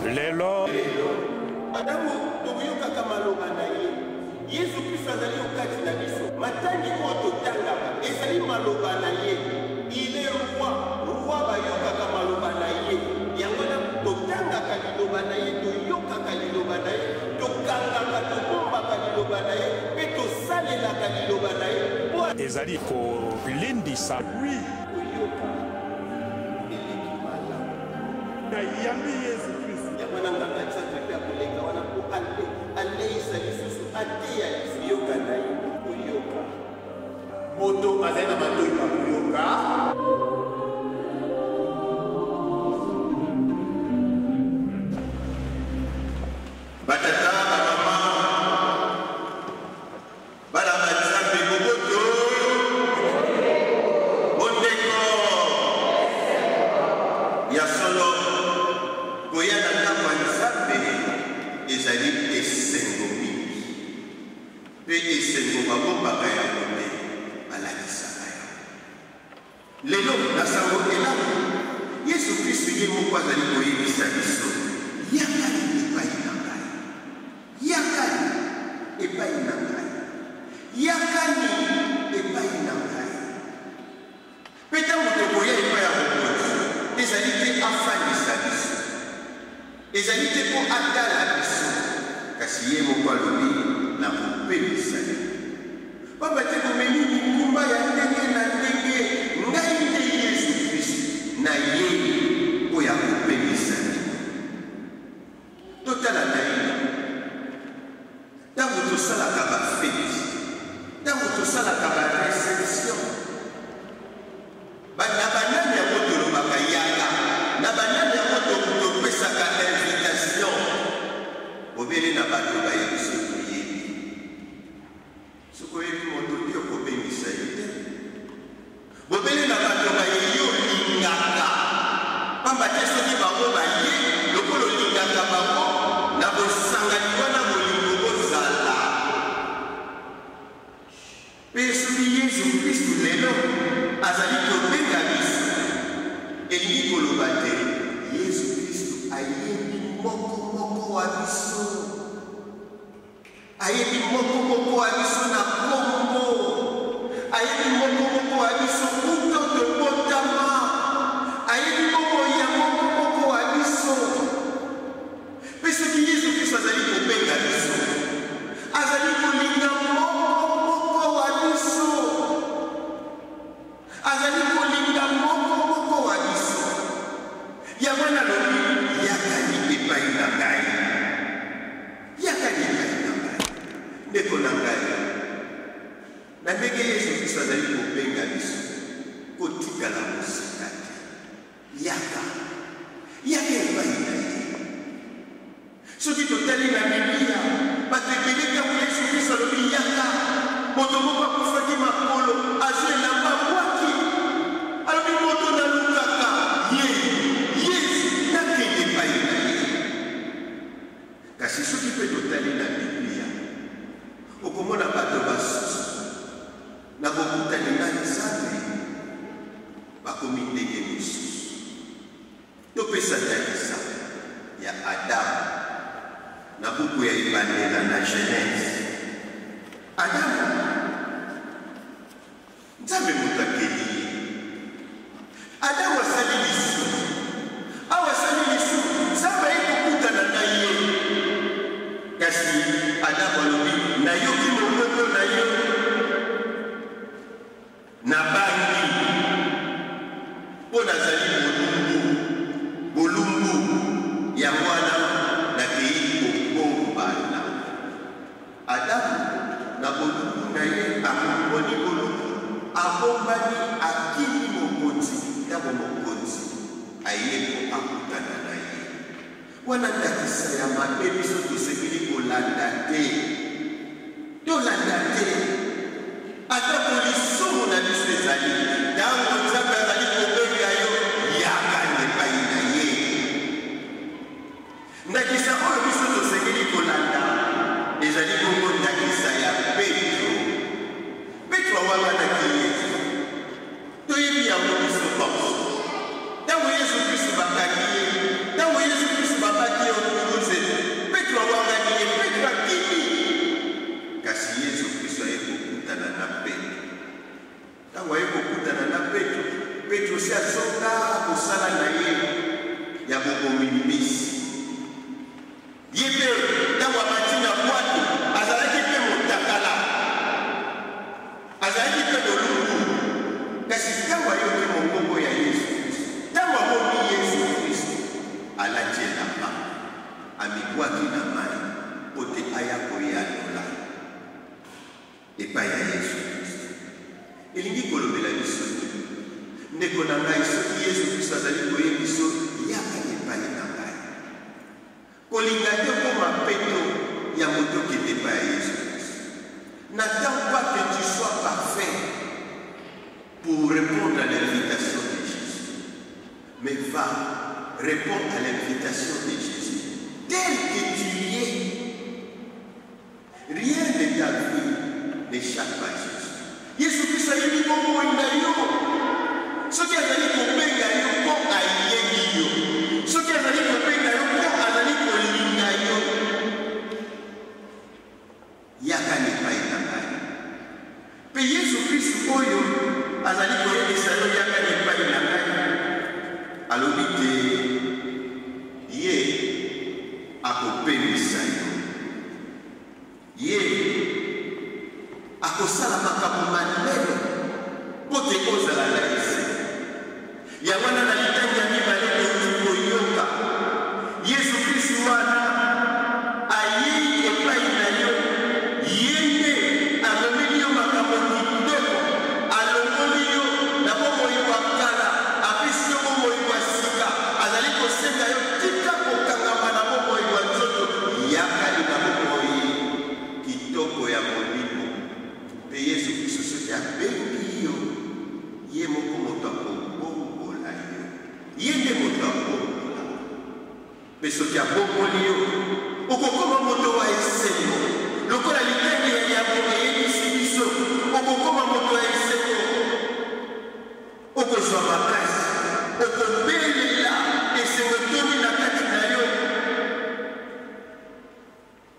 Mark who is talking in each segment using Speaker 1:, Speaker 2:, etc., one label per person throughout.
Speaker 1: Lelo.
Speaker 2: Ntango tokoyokaka maloba na ye, Yesu Kristo azali okati na biso. Matangi oyo totangaka ezali maloba na ye. Il est roi, roi bayokaka maloba na ye. Yango wana totangaka liloba na ye, toyokaka liloba na ye, tokangaka, tobombaka liloba na ye mpe tosalelaka liloba na ye mpo
Speaker 1: Ezali kolendisa.
Speaker 3: Oui.
Speaker 2: Koyoka eleki malamu.
Speaker 3: Nayambi Yesu Kristo.
Speaker 2: Yango wana nganga Nzambe mpe akoleka wana mpo aleisa lisusu, ateya lisusu. Yoka na ye, koyoka.
Speaker 4: Moto azali na matoi ma koyoka.
Speaker 2: Batata, bamama, bana ba Nzambe, boboto, bondeko ya solo, koya na ndako ya Nzambe ezali esengo mingi, mpe esengo babombaka yango te, balakisaka yango. Lelo, na Sango Elamu, Yesu Kristu ye moko azali koyebisa biso, Yakani epai na ngai, yakani epai na ngai, yakani epai na ngai. Mpe ntango tokoya epai ya Mokonzi, ezali te afandisa biso, ezali te mpo atala biso, kasi ye moko alobi, Nakopemisa bino. Pamba te bomemi mikumba ya ndenge na ndenge, ngai nde Yesu Kristu nayei mpo ya kopemisa bino. Totala naino, ntango tosalaka bafeti, ntango tosalaka ba-reception, Ba, na banani yango tolobaka yaka? Na banani yango to, topesaka invitation? Bobele na bato baye biso toyebi. Soki oyebi moto te, okobengisa ye te. Bobele na bato baye yo olingaka. Pamba te soki bango baye, lokola olingaka bango, na bosangani wana bolingo bozala. Mpe soki Yesu Kristu lelo azali kobenga biso, elingi koloba te Yesu Kristu ayebi moko moko wa biso, ayebi moko moko wa biso na kombo, ayebi moko moko wa biso uto tobotama, ayebi bomoi ya moko moko wa biso. Mpe soki Yesu Kristo azali kobenga biso, azali kolinga moko moko wa biso, azali kolinga moko moko wa biso. Yango wana alobi, yakani epai na ngai, yakani epai na ngai. Ndeko na ngai, na ndenge Yesu Kristo azali kobenga biso, kotikala mosika te. Yaka, yaka epai na ye. Soki totali na Biblia, bato ebele ntango Yesu Kristo alobi yaka, moto moko akufaki makolo, azwi elamba abwaki, alobi moto nalukaka ye, Yesu, nakende epai na ye. Kasi soki mpe totali na Biblia, okomona bato basusu na bokutani na Nzambe bakomi ndenge mosusu. Topesa ndakisa ya Adamu na buku ya Ebandela na Genese. Adamu, Nzambe moto akeli ye. Adamu asali lisumu. Awa asali lisumu, Nzambe aye kokutana na ye. Kasi Adamu alobi, nayoki mongongo na yo. Nabangi, mpo nazali bolumbu, bolumbu, yango wana nakei kobombana. Adamu, na bolumbu na ye, amoni bolumbu, abombani, akimi mokonzi, ntango mokonzi aye mpo akutana na ye. Wana ndakisa ya mabe biso tosengeli kolanda te. Tolanda te. Atako lisumu na biso ezali, ntango Nzambe azali kobenga yo, yaka epai na ye. Ndakisa oyo biso tosengeli kolanda ezali bongo ndakisa ya Petro. Petro awanganaki Yesu. Toyebi yango biso banso. Ntango Yesu Kristo bakangi ye, ntango Yesu Kristo babaki ye Mais va, réponds à l'invitation de Jésus, tel que tu y es. Rien de ta vie n'échappe à Jésus. Yesu Kristo ayebi bomoi na yo. Soki azali kobenga yo mpo ayebi yo. Soki azali kobenga yo mpo azali kolinga yo. Yaka na epai na ngai. Mpe Yesu Kristo oyo azali koyebisa yo yaka na epai na ngai, alobi te ye akopemisa yo. Ye akosala makambo manene mpo te ozala na esengo. Yango wana na litangi ya mibale touti koyoka, Yesu Kristu wana ayei epai na yo, ye nde amemeli yo makambo kitoko, alongoli yo na bomoi bwa kala, apesi yo bomoi bwa sika, azali kosenga yo tika kokangama na bomoi bwa nzoto, yakani na bomoi kitoko ya molimo. Mpe Yesu Kristu soki abengi yo, Ye moko moto akobongola yo. Ye nde moto abongola. Mpe soki abongoli yo, okokoma moto wa esengo. Lokola litangi ya yambo eyebisi biso, okokoma moto ya esengo. Okozwa makasi, okobelela esengo etondi na kati na yo.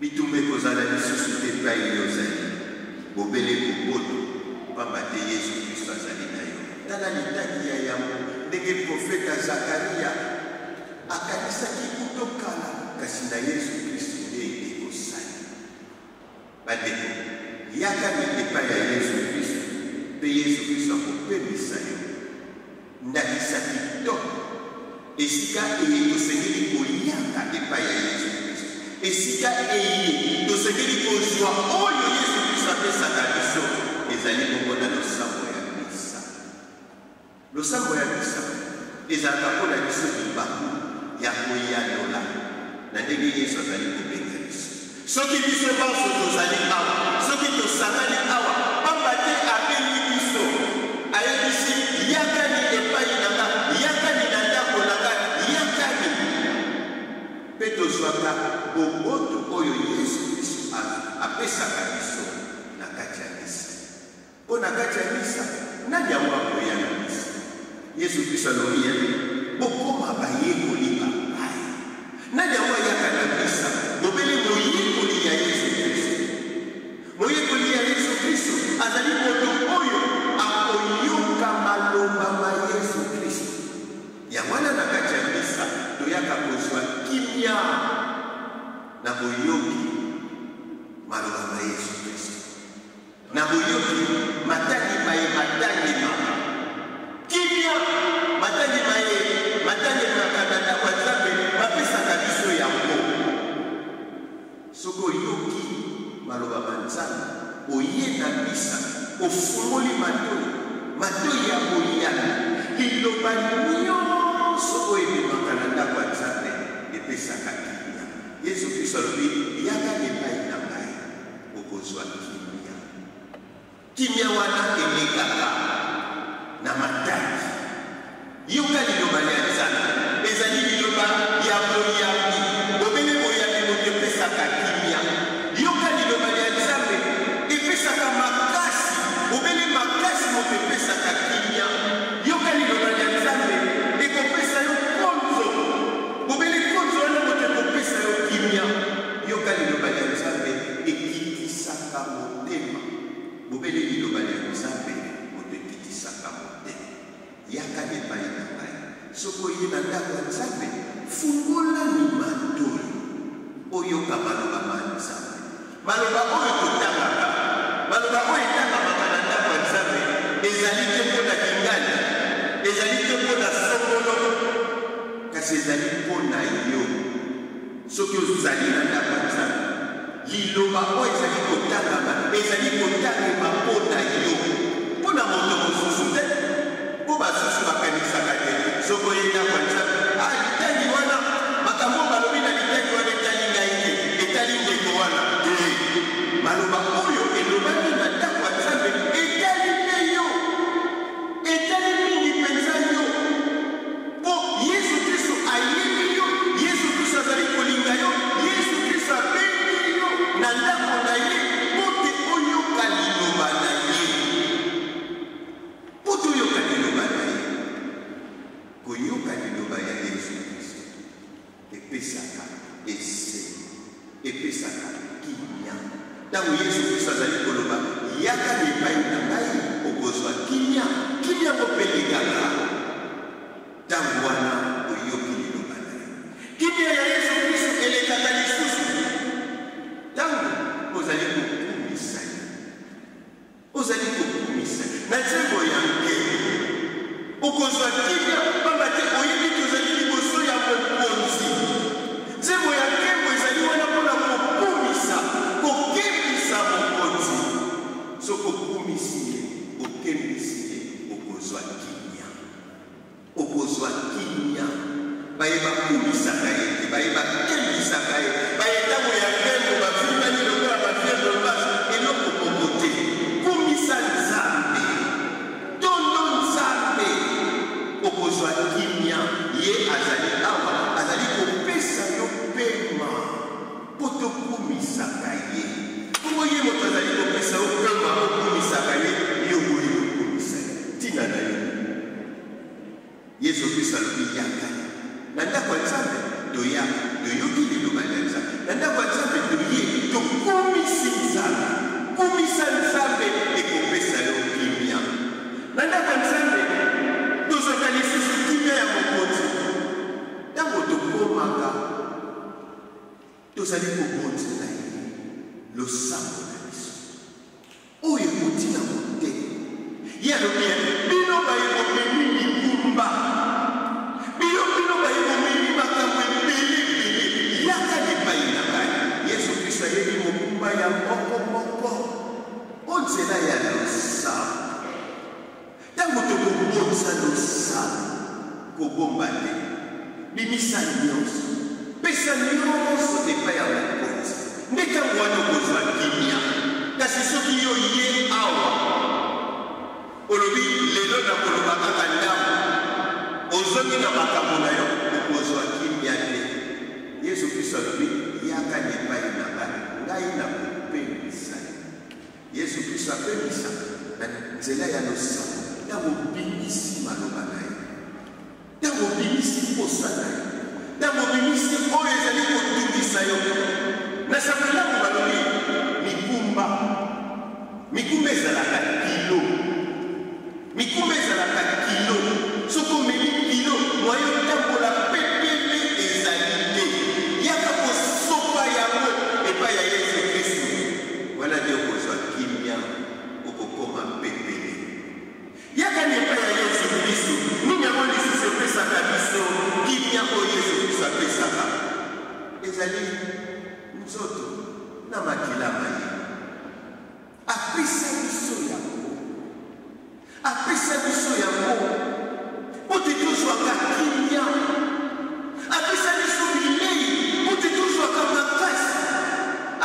Speaker 2: Bitumba ekozala lisusu te epai yo ozali, bobele boboto, mpamba te Yesu Klisto azali na yo. Tala litangi ya yambo, ndenge profeta Zakaria akanisaki uto kala, kasi na Yesu Klisto nde ekosalema. Bandeko, yakani epai ya Yesu Klisto, mpe Yesu Klisto akopemisa yo. Ndakisa kitoko, esika eye tosengeli koyaka epai ya Yesu Klisto, esika eye tosengeli kozwa oyo Yesu Klisto apesaka biso, ezali bongo na losambo ya misa. Losambo ya misa ezalaka mpo na biso libaku ya koyanola na ndenge Yesu azali kobenga biso. Soki biso banso tozali awa, soki tosangani awa, pamba te abengi biso, ayebisi, yakani epai na nga, yakani na ndako na nga, yakani. Mpe tozwaka boboto oyo Yesu Kristo apesaka biso na kati ya misa. Mpo na kati ya misa, nani yango akoya na misa? Yesu Kristo alobi ete, Bokoma bayekoli ba ngai. Nani yango ayaka na misa? Bobele moyekoli ya Yesu Kristo. Moyekoli ya Yesu Kristo azali moto oyo akoyoka maloba ma Yesu Kristo. Yango wana na kati ya misa toyaka kozwa kimia na boyoki maloba ma Yesu Kristo. Na boyoki matangi maye matangemaka, kimia matangi maye matangemaka na ndako ya Nzambe mapesaka biso yango. Soki oyoki maloba ma Nzambe, oye na misa, ofungoli matoi, matoi ya boyambi, liloba nyonso oyo ebimaka na ndako ya Nzambe epesaka kimia. Yesu Kristo alobi, Yaka epai na ngai. Okozwa kimia. Kimia wana elekaka na mataki. Yoka liloba lya Nzambe. Ezali liloba ya boyambi. Bobele boyambi moto epesaka kimia. Yoka liloba lya Nzambe. Epesaka makasi. Bobele makasi moto epesaka kimia. Yoka liloba lya Nzambe. Ekopesa yo konzo. Bobele konzo wana moto ekopesa yo kimia. Yoka liloba lya Nzambe ekitisaka motema. Bobele liloba lya Nzambe moto ekitisaka motema. Yaka epai na ngai. Soki oye na ndako ya Nzambe, fungola matoi oyoka maloba ma Nzambe. Maloba oyo totangaka, maloba oyo etangamaka na ndako ya Nzambe ezali te mpo na kingani, ezali te mpo na songolo, kasi ezali mpo na yo. Soki ozali na ndako ya Nzambe, liloba oyo ezali kotangama ezali kotangema mpo na yo, mpo na moto mosusu te. Mpo basusu bakanisaka te soki oye ndako ya Nzambe, ah, litangi wana, makambo oyo balobi na litangi wana etali ngai te, etali ndeko wana. Te, maloba oyo elobami na ndako ya Nzambe etali mpe yo, etali mingi mpenza yo. Mpo Koyoka liloba ya Yesu Kristo epesaka esengo, epesaka kimia. Ntango Yesu Kristo azali koloba, yaka na epai na ngai, okozwa kimia, kimia yango mpe elekaka ntango wana oyoki liloba na ye. Kimia ya Yesu Kristo elekaka lisusu ntango ozali kokumisa ye. Ozali kokumisa na nzembo ya nkembo. Okozwa kimia mpamba te oyebi ete ozali liboso ya Mokonzi. Nzembo ya nkembo ezali wana mpo na kokumisa, kokembisa Mokonzi. Soki okumisi ye, okembisi ye, okozwa kimia. Okozwa kimia. Baye bakumisaka ye te, baye bakembisaka ye, baye ntango ya nkembo bavimbani lokola ba fièvre basse, eloko moko te. Kumisa Nzambe, tondo Nzambe, okozwa kimia. Ye azali awa, azali kopesa yo pema mpo tokumisaka ye. Bongo ye moto azali kopesa yo pema okumisaka ye, yo oboyi kokumisa ye, ntina na yo nini? Yesu Kristo alobi, Yaka na ndako ya Nzambe. Toyaka, toyoki liloba lya Nzambe. Na ndako ya Nzambe toye, tokumisi Nzambe. Kumisa Nzambe ekopesa yo kimia. Na ndako ya Nzambe tozwaka lisusu kimia ya Mokonzi. Ntango tokomaka, tozali kobonzela ye losambo na biso. Oyo ekoti na motema. Ye alobi ya bino baye bomemi mikumba, biyo bino baye bomemi makambo ebele ebele, yaka epai na ngai. Yesu Kristo ayebi mokumba ya moko moko o nzela ya losambo. Ntango tokobonza losambo, kobomba te, bimisa nyonso, pesa nyonso epai ya Mokonzi, nde ntango wana okozwa kimia. Kasi soki yo ye awa olobi lelo nakoloba kaka ndambo, ozongi na makambo na yo, okozwa kimia te. Yesu Kristo alobi, yaka epai na ngai, ngai nakopemisa yo. Yesu Klisto apemisaka na nzela ya losambo ntango obimisi maloba na ye, ntango obimisi mposa na ye, ntango obimisi oyo ezali kotungisa yo. Na sango elamu balobi mikumba, mikumba ezalaka kilo. Mikumba ezalaka kilo. Soki omemi kilo, mwaye otambola pepele ezali te. Yaka kosopa yango epai ya Yesu Kristu. Wana nde okozwa kimia, okokoma pepele. Yaka na epai ya Yesu Kristu. Nini yango lisusu epesaka biso kimia oyo Yesu Kristu apesaka? Ezali nzoto na makila ma ye. Apesa biso yango. Apesa biso yango mpo te tozwaka kimia. Apesa biso bilei mpo te tozwaka makasi.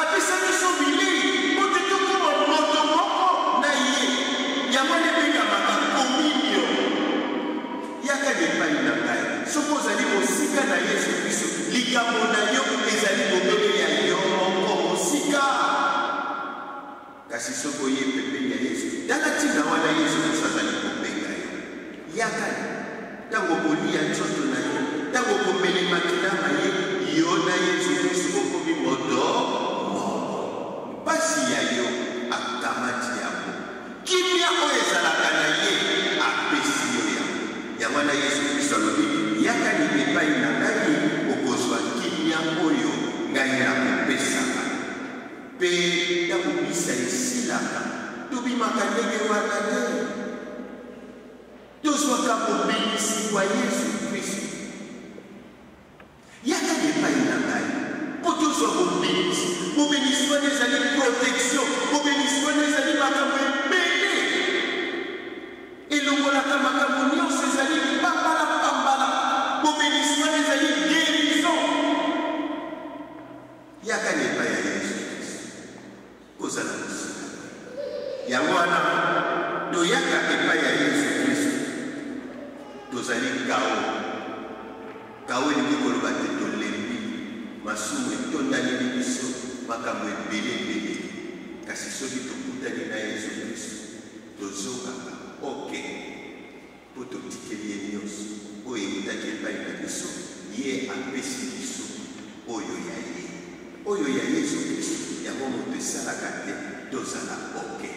Speaker 2: Apesa biso bilei mpo te tokoma moto moko na ye. Yango wana ebengamaka kominio. Yaka epai na ngai. Soki ozali mosika na Yesu Kristo, likambo na yo ezali bobele ya yo moko mosika. Kasi soki oye pembeni ya Yesu, tala ntina wana Yesu Kristo azali kobenga yo. Yaka ntango okolia nzoto na ye, ntango okomele makila ma ye, yo na Yesu Kristo bokomi moto moko. Mpasi ya yo akamati yango. Kimia oyo ezalaka na ye apesi yo yango. Yango wana Yesu Kristo alobi, Yakani epai na ngai, okozwa kimia oyo ngai nakopesaka. Mpe ntango misa esilaka, tobimaka ndenge wana te. Tozwaka bobenisi bwa Yesu Kristo. Yaka epai na ngai mpo tozwa bobenisi. Bobenisi wana ezali protection, bobenisi wana ezali makambo ebele, elongolaka makambo nyonso, ezali pambala pambala. Bobenisi wana ezali guérison. Yaka na epai ya Yesu Kristo, kozala mosika te. Yango wana toyaka epai ya Yesu Kristo, tozali kao. Kao elingi koloba te tolembi, masumu etondaneli biso, makambo ebele ebele. Kasi soki tokutani na Yesu Kristo, tozongaka oke, mpo totikeli ye nyonso oyo euta. eutaki epai na biso, ye apesi biso oyo ya ye. Oyo ya Yesu Kristu, yango moto esalaka te tozala oke.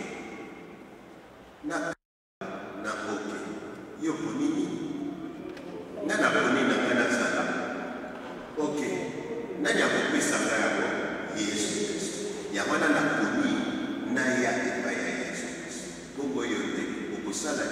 Speaker 2: Na na oke. Yo oponi nini? Nga naponi na nga nazala oke. Nani akopesa nga yango? Yesu Kristu. Yango wana naponi naya epai ya Yesu Kristu. Bongo yo nde okosala nini?